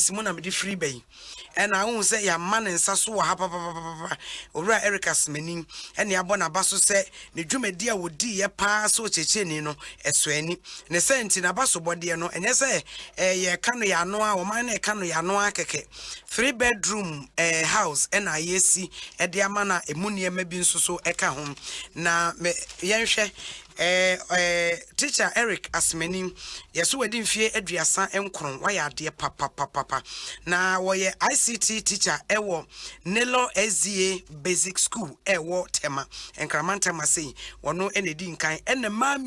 Office mu na mede firi ba yi. Ɛna wohu sɛ yɛama ne nsa so wɔ ha papapapapa. Owura Eric Asmani ɛne abɔ n'aba so sɛ ne dwumadi a wɔdiiɛ paa sɛ ɔkyerɛkyerɛni no ɛsɔ ani. Ne sɛ nti n'abasobɔdeɛ no ɛnyɛ sɛ yɛka no yɛ ano a, ɔman no ɛka no yɛ ano a kɛkɛ. Three bedroom house ɛna yɛsi ɛde ama no a ɛmu nneɛma bi nso so ɛka ho. Na me yɛnhwɛ Teacher Eric Asmani, yɛso wadi mfie 39, wayɛ adeɛ papapapapa. Na wɔyɛ ICT teacher ɛwɔ Nelo SDA Basic School ɛwɔ Tema, Nkraman Tema sei. Wɔno ɛna edi nkan. Ɛna mmaa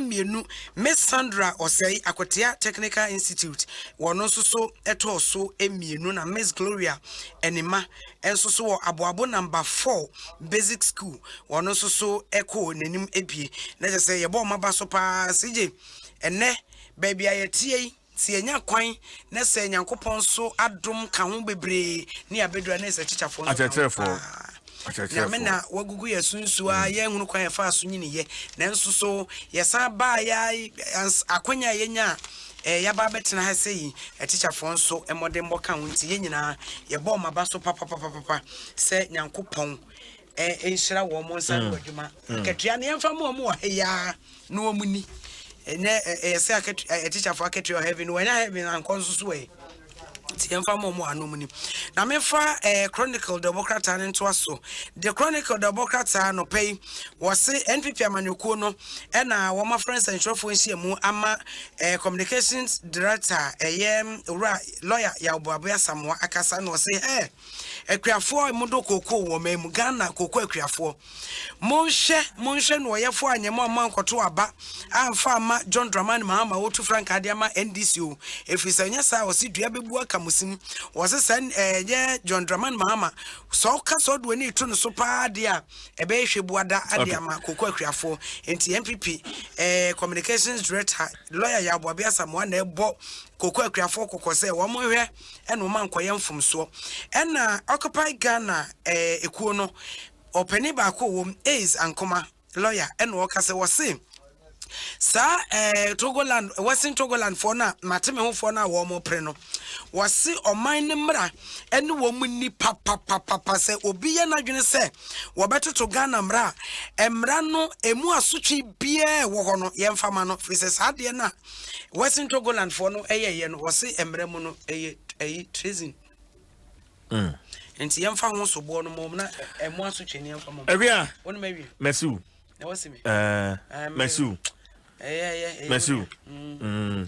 mmienu, Miss Sandra Ɔsɛe, Akotea Technical Institute, wɔno nso so ɛtɔɔ so mmienu, na Miss Gloria Anima nso so wɔ Aboabo Number 4 Basic School, wɔno nso so ɛkɔɔ n'anim ebie. Na kyerɛ sɛ yɛbɔ ɔmo aba so paa. Sigye ɛnɛ baabi a yɛtie yi, sɛ yɛnya kwan na sɛ Nyankopɔn nso adom ka ho bebree ne yɛabɛdura ne sɛ kyikyafoɔ nso ka ho Akyerɛkyerɛfoɔ. paa. Nyame na wagugu yɛ sunsuo a yɛnhunu kwan yɛfa so nyiniyɛ, nanso so yɛsan baa yɛ akwanya a yɛnya a yɛaba abɛtena ha sɛ yi, atikyafoɔ nso mmɔdenbɔ ka ho, nti yɛn nyinaa yɛbɔ ɔmo aba so papapapapa sɛ Nyankopɔn nhyira wɔn mo nsa no adwuma. Akatua no yɛmfa ma ɔmo wɔ ha yi ara na wɔn ni ɛnɛ ɛyɛ sɛ atikyafoɔ akatua wɔ heaven, wɔanya heaven ankɔ nso so ɛ, nti yɛmfa ma ɔmo anom ni. Na memfa Chronicle de ɔbɔ krataa no ntoa so. The Chronicle de ɔbɔ krataa no pɛ yi, wɔse NPP amanyɔkuo no ɛna wɔn afrɛ nsɛntwerɛfoɔ nhyiamu ama communications director, ɛyɛ owura lawyer Yaw Buaben Asamoa akasa, na ɔse akuafoɔ a modo kookoo wɔ man mu Ghana, kookoo akuafoɔ, monhwɛ, monhwɛ no ɔyɛfoɔ anyɛ mo a moankɔto aba amfa ama John Dramani Mahama, wɔtu frankaa de ama NDC o, ɛfiri sɛ ɛnyɛ saa, ɔse dua bɛbu aka mo sim. Wɔse sɛ ɛyɛ John Dramani Mahama sɛ ɔka sɛ ɔde w'ani to no so paa deɛ a, ɛbɛyɛ hwɛ buada ade ama kookoo akuafoɔ. Nti NPP communications director, lawyer Yaw Buaben Asamoa, na ɛbɔ kookoo akuafoɔ kɔkɔ sɛ wɔn hwɛ ɛna wɔn ankɔyɛ mfomsoɔ. Ɛna Occupy Ghana ekuo no ɔpanin baako wɔ mu, Ace Ankoma lawyer, ɛna ɔka sɛ wɔse saa Togoland, Western Togoland foɔ no a mate me ho foɔ no a wɔn pere no, wɔse ɔman ne mmara ɛne wɔn ni papapapapa. Sɛ obi yɛ n'adwene sɛ wɔbɛtoto Ghana mmara a, mmara no emu asotwe biara ɛwɔ hɔ no, yɛmfa ma no, firi sɛ saa adeɛ no a Western Togoland foɔ no ɛyɛyɛ no, wɔse mmara mu no ɛyɛ treason. Nti yɛmfa ho soboɔ no mɔm na ɛmo asotwe ne yɛmfa mɔm. Awia. Wɔn mu awie. Merci o. Na wɔsi mi. Merci o. Ɛyɛ ɛyɛ. Merci o.